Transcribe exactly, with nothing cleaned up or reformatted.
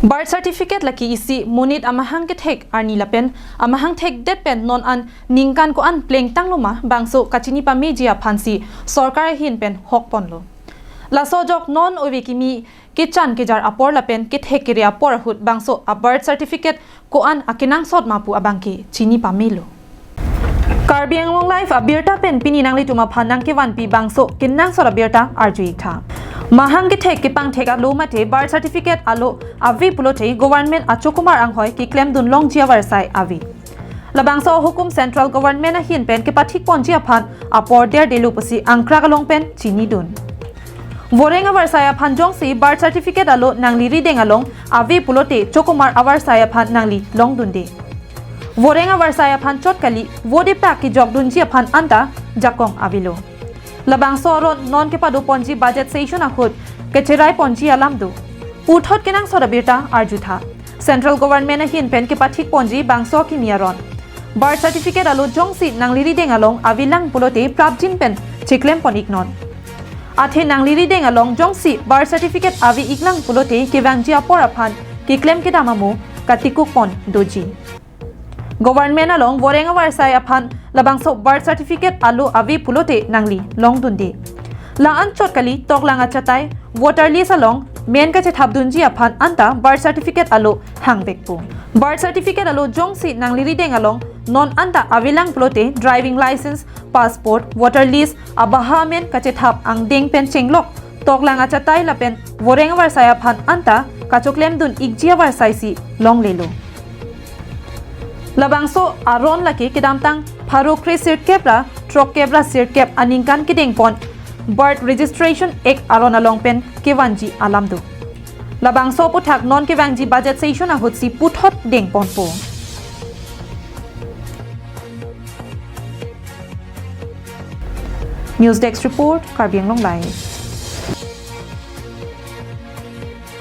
Birth certificate lake isi monit amahang kethek arni lapen amahang thekdet pen non an ningkan ko-an plengtanglo ma bangso kachini pameji aphansi sorkar ahin pen hokponlo. Laso ajok non ove kimi kechan kejar apor lapen kethek kere apor ahut bangso a birth certificate ko-an akenangsot ma pu abangke chini pamelo. Karbi Anglong Live abirta pen pini nanglitum aphan nangkevanpi bangso kenangsot abirta arju-ik tha. Mahang kethek kepangthek alo mate birth certificate alo ave pulote government achokomar anghoi keklemdun longji avarsai ave. Labangso ahukum central government ahin pen kepathikponji aphan apor derdelo pusi angkrak along pen chinidun. Voreng avarsai aphan jongsi birth certificate alo nangli rideng along ave pulote chokomar avarsai aphan nangli longdunde. Voreng avarsai aphan chot kali, vote eprak kejokdunji aphan anta jakong avelo. Labangso aron non kepadoponji budget session ahut kecheraiponji alam do. Puthot kenangsot abirta arju tha. Central government ahin pen kepathikponji bangso kimi aron. Birth certificate alo jongsi nangli rideng along avelang pulote prapjin pen chiklempon-iknon. Athe nangli rideng along jongsi birth certificate ave-iklang pulote kevangji apor aphan keklem kedam amo katikukpon doji. Government along voreng avarsai aphan labangso birth certificate alo ave pulote nangli longdunde. La-an chot kali toklang achatai voter list along men kachethapdunji aphan anta birth certificate alo hangvekpo. Birth certificate alo jongsi nangli rideng along non anta avelang pulote driving license, passport, voter list, abaha amen kachethap angdeng pen chenglok toklang achatai lapen voreng avarsai aphan anta kachoklemdun-ikji avarsai si longlelo. Labangso aron lake kedamtang pharo kre sirkep ra throkkep ra sirkep aningkan kedengpon Birth Registration Act aron along pen kevanji alam do. Labangso aputhak non kevangji budget session ahutsi puthot dengponpo. News Desk Report, Karbi Anglong Live.